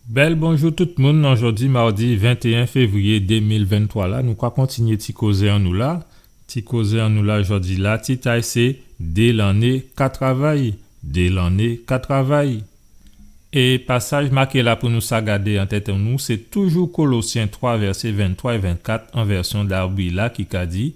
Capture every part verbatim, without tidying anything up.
Bèl bonjou tout moun, an jòdi mawdi ventéyen févriyé dé mil venntwa la, nou ka kontinyé ti kozé an nou la. Ti kozé an nou la jòdi la, tit a'y sé Dé lanné ka travay, dé lanné ka travay. É pasaj maké la pou nou sa gadé an tèt an nou, sé toujou Kolosyen twa, vèsé venntwa é vennkat, an vèsyon Darby la, ki ka di,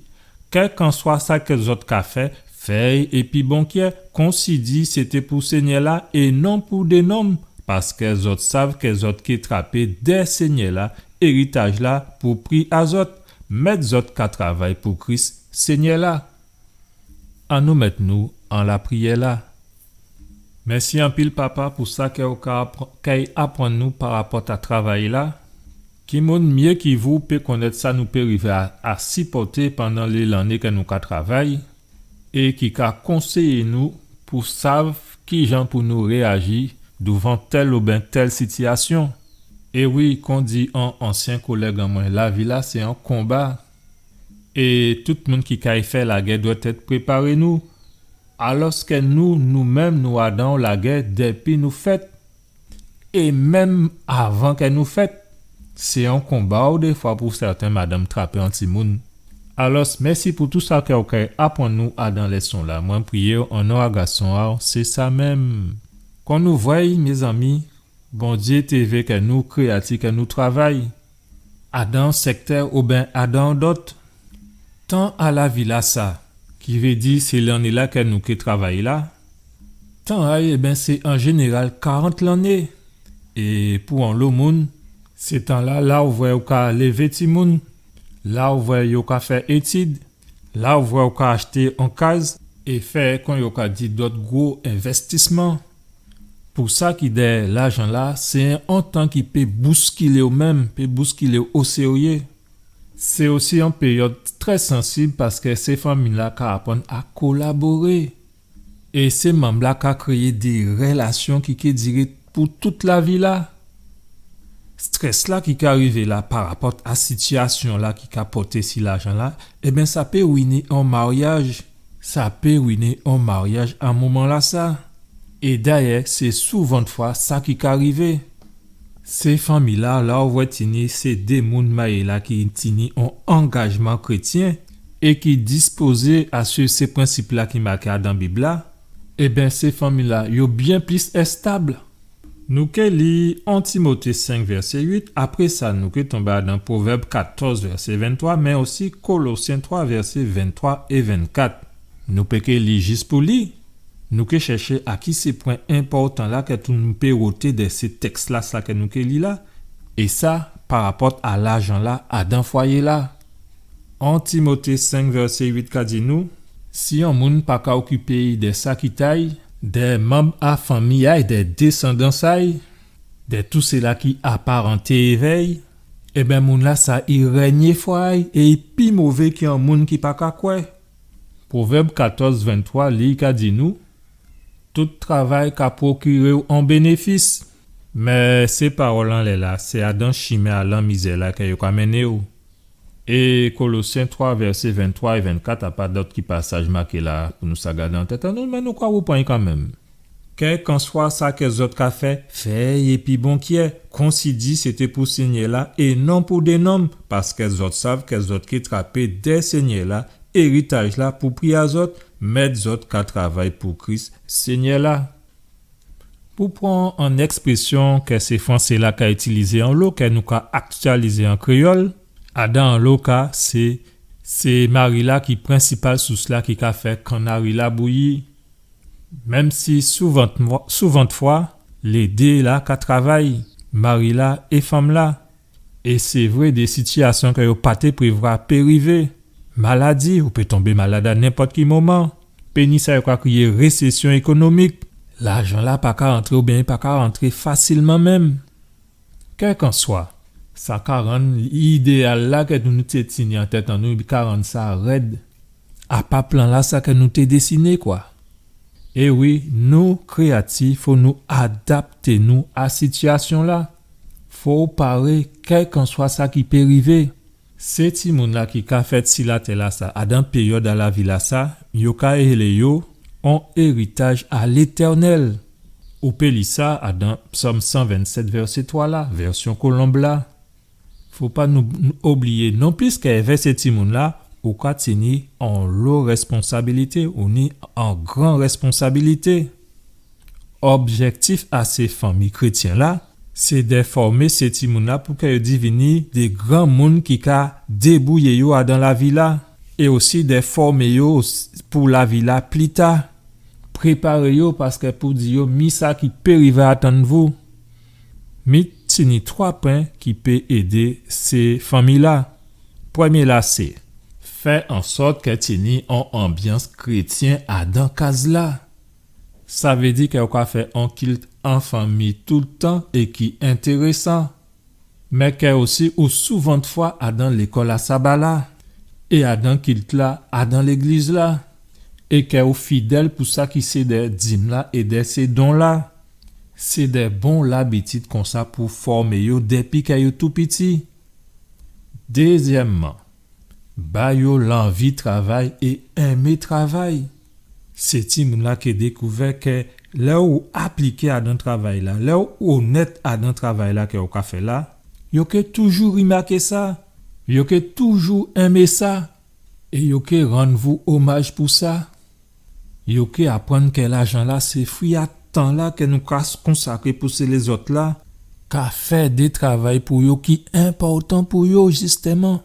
kèlkanswa sa kè zòt ka fè, fè'y épi bon kè, konsi di sé té pou Sényè la é non pou dé nonm, paskè zòt sav kè zòt ké trapé dè Sényè la éritaj la pou pri a zòt, mèt zòt ka travay pou Kris, Sényè la. Annou mèt nou an lapriyè la. Mèsi anpil, Papa, pou sa kè ou ka apr-, kay aprann nou parapòt a travay la. Ki moun myé ki vou pé konnèt sa nou pé rivé a, a sipòté pandan lé lanné kè nou ka travay, é ki ka konséyé nou pou sav kijan pou nou réyaji douvan tèl oben tèl sitiyasyon. É wi, kon di on ansyen kolèg an mwen, lavi la sé on konba. É tout moun ki kay fè lagè dwèt èt préparé nou. Alòskè nou, nou menm, nou adan on lagè dèpi nou fèt. É menm avan kè nou fèt, sé on konba ou défwa pou sèten madanm trapé on timoun. Alòs, mèsi pou tou sa kè ou kay aprann nou adan lèson la. Mwen priyé'w an non a gason a'w, sé sa menm. Kon nou vwè'y, mézanmi, Bondyé té vé kè nou kréyati, kè nou travay. Adan sèktè oben adan dòt. Tan a lavi la sa, ki vé di sé lanné la kè nou ké travay la, tan a'y, ében, sé an jénéral karant lanné. É pou onlo moun, sé tan la, la ou vwè ou ka lévé timoun, la ou vwè yo ka fè étid, la ou vwè ou ka achté on kaz é fè, kon yo ka di, dòt gwo envèstisman. Pou sa ki dèyè lajan la, sé on tan ki pé bouskilé'w menm, pé bouskilé'w oséryé. Sé osi on péryòd trè sansib paskè sé fanmi la ka aprann a kolaboré. É sé manm la ka kréyé dé rèlasyon ki ké diré pou tout lavi la. Strès la ki ka rivé la parapòt a sitiyasyon la ki ka pòté si lajan la, ében, sa pé winé on maryaj. Sa pé winé on maryaj a moman la sa. É dayè, sé souvantfwa sa ki ka rivé. Sé fanmi la, la ou vwè tini sé dé moun mayé la ki tini on angajman krétyen é ki dispozé a suiv sé prensip la ki maké adan Bib la, ében, sé fanmi la, yo byen plis èstab. Nou ké li en Timoté senk vèsé uit, apré sa, nou ké tonbé adan Pwovèb katòz vèsé venntwa, mé osi Kolosyen twa vèsé venntwa é vennkat. Nou pé ké li jis pou li. Nou ké chèché a ki sé pwen enpòtan la kè tou nou pé woté dè sé tèks la sa kè nou ké li la, é sa parapòt a lajan la adan fwayé la. En Timoté senk vèsé uit ka di nou, si on moun pa ka okipé'y dè sa ki ta'y, dè manm a fanmi a'y, dè désandans a'y, dè tou sila ki aparanté évè'y, ében, moun la sa i rènyé fwa a'y é i pi mové ki on moun ki pa ka kwè. Pwovèb katòz venntwa, li ka di nou, tout travay ka pwokiré'w on bénéfis, mé sé pawòl anlè la, sé adan chimen a lanmizè la kè yo ka mennen'w. É Kolosyen twa, vèsé venntwa é vennkat, a pa dòt ki pasaj maké la pou nou sa gadé an tèt an nou, mé nou ka rèprann kanmenm. Kèlkanswa sa kè zòt ka fè, fè'y épi bon kyè, konsi di sé té pou Sényè la é non pou dé nonm, paskè zòt sav kè zòt ké trapé dè Sényè la éritaj la pou pri a zòt, mèt zòt ka travay pou Kris, Sényè la. Pou pran on èksprésyon kè sé fransé la ka itilizé anlo, kè nou ka aktyalizé an kréyòl, adan anlo ka, sé, sé mari la ki prensipal sous la ki ka fè kannari la bouyi. Menm si souvant-, souvantfwa, lé dé la ka travay, mari la é fanm la. É sé vré, dé sitiyasyon kè yo pa té prévwa pé rivé. Maladi, ou pé tonbé malad a nenpòt ki moman. Pé ni sa yo ka kriyé résésyon ékonomik. Lajan la pa ka rantré oubyen pa ka rantré fasilman menm. Kèlkanswa, sa ka rann idéyal la kè nou, nou té tini an tèt an nou, i ka rann sa rèd. A pa plan la sa kè nou té désiné, kwa. É wi, nou kréyati, fò nou adapté nou a sitiyasyon la. Fò ou paré, kèlkanswa sa ki pé rivé. Sé timoun la ki ka fèt si latè la sa, adan péryòd a lavi la sa, yo ka rélé yo on éritaj a Létènèl. Ou pé li sa adan Psòm san vennsèt, vèsé twa la, vèsyon Kolonb la. Fo pa nou, nou oubliyé non plis kè èvè sé timoun-la, ou ka tini on lo rèsponsabilité, ou ni on gran rèsponsabilité. Objèktif a sé fanmi krétyen-la, sé dè fòmé sé timoun-la pou kè yo divini dé gran moun ki ka débouyé yo adan lavi-la, é osi dè fòmé yo s-, pou lavi-la pli ta. Préparé yo, paskè pou di yo, mi sa ki pé rivé atann vou. Mi tini twa pwen ki pé édé sé fanmi-la. Prèmyé-la sé, fè an sòt kè tini on anbyans krétyen adan kaz-la. Sa vé di kè ou ka fè on kilt an fanmi toultan é ki entérésan. Mé kè osi ou souvantfwa adan lékòl a saba-la, é adan kilt-la, adan légliz-la, é kè ou fidèl pou sa ki sé dè dim-la é dè sé don-la. Sé dè bon labitid konsa pou fòmé yo dépi kè yo tou piti. Dézyèmman, ba yo lanvi travay é enmé travay. Sé timoun-la ké dékouvè kè lè ou apliké adan travay-la, lè ou onèt adan travay-la kè ou ka fè la, yo ké toujou rimaké sa, yo ké toujou enmé sa, é yo ké rann vou omaj pou sa. Yo ké aprann kè lajan-la sé fwi a tan-la kè nou ka s-, konsakré pou sé lézòt-la, ka fè dé travay pou yo ki enpòtan pou yo, jistèman.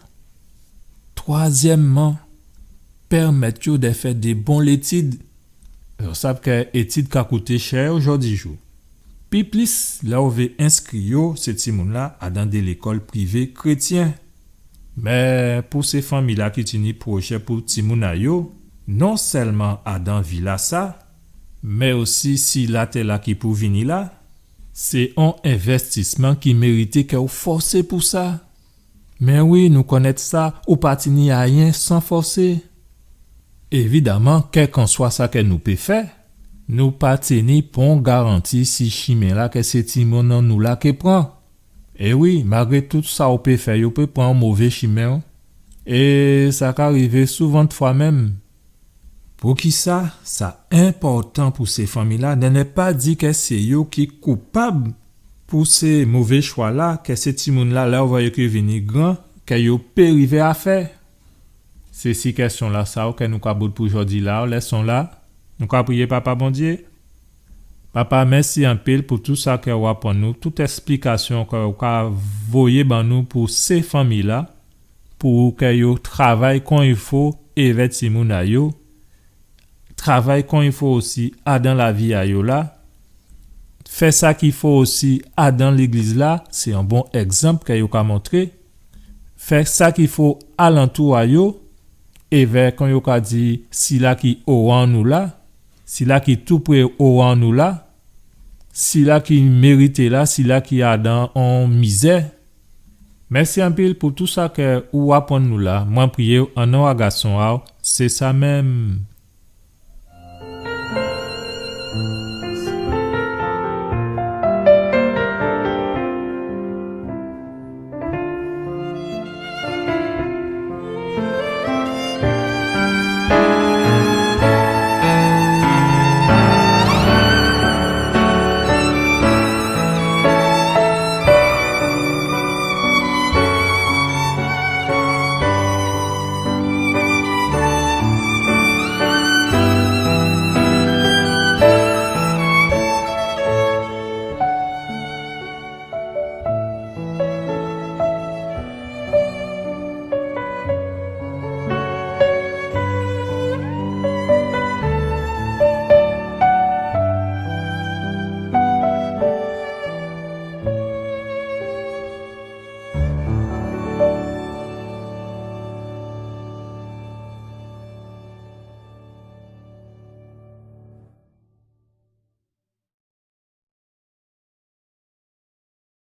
Twazyèmman, pèmèt yo dè fè dé bon létid. Ou sav kè étid ka kouté chè ojòdijou. Pi plis, lè ou vé enskri yo, sé timoun-la, adan dé lékòl privé krétyen. Mé pou sé fanmi-la ki tini pwojè pou timoun a yo, non sèlman adan vi-lasa, mé osi si latè-la ki pou vini la, sé on envèstisman ki mérité kè ou fòsé pou sa. Mé wi, nou konnèt sa, ou pa tini ayen san fòsé. Évidaman, kèlkanswa sa kè nou pé fè, nou pa tini pon garanti si chimen-la kè sé timoun an nou la ké pran. É wi, malgré tout sa ou pé fè, yo pé pran mové chimen, wi. É sa ka rivé souvantfwa menm. Poukisa sa enpòtan pou sé fanmi-la, dè nè pa di kè sé yo ki koupab pou sé mové chwa-la, kè sé timoun-la, lè ou vwè yo ké vini gran, kè yo pé rivé a fè? Sé si kèsyon-lasa, ou kè nou ka bout pou jòdi-la, lèson-la. Nou ka priyé, Papa Bondyé. Papa, mèsi anpil pou tou sa kè ou aprann nou, tout èsplikasyon kè ou ka voyé ban nou pou sé fanmi-la, pou kè yo travay kon i fo èvè timoun a yo, travay kon i fo osi adan lavi a yo la, fè sa ki fo osi adan légliz-la, sé on bon ègzanp kè yo ka montré, fè sa ki fo alantou a yo, èvè, kon yo ka di, sila ki owa an nou la, sila ki toupré owa an nou la, sila ki mérité la, sila ki adan on mizè. Mèsi anpil pou tou sa kè ou aprann nou la. Mwen priyé'w an non a Gason a'w, sé sa menm.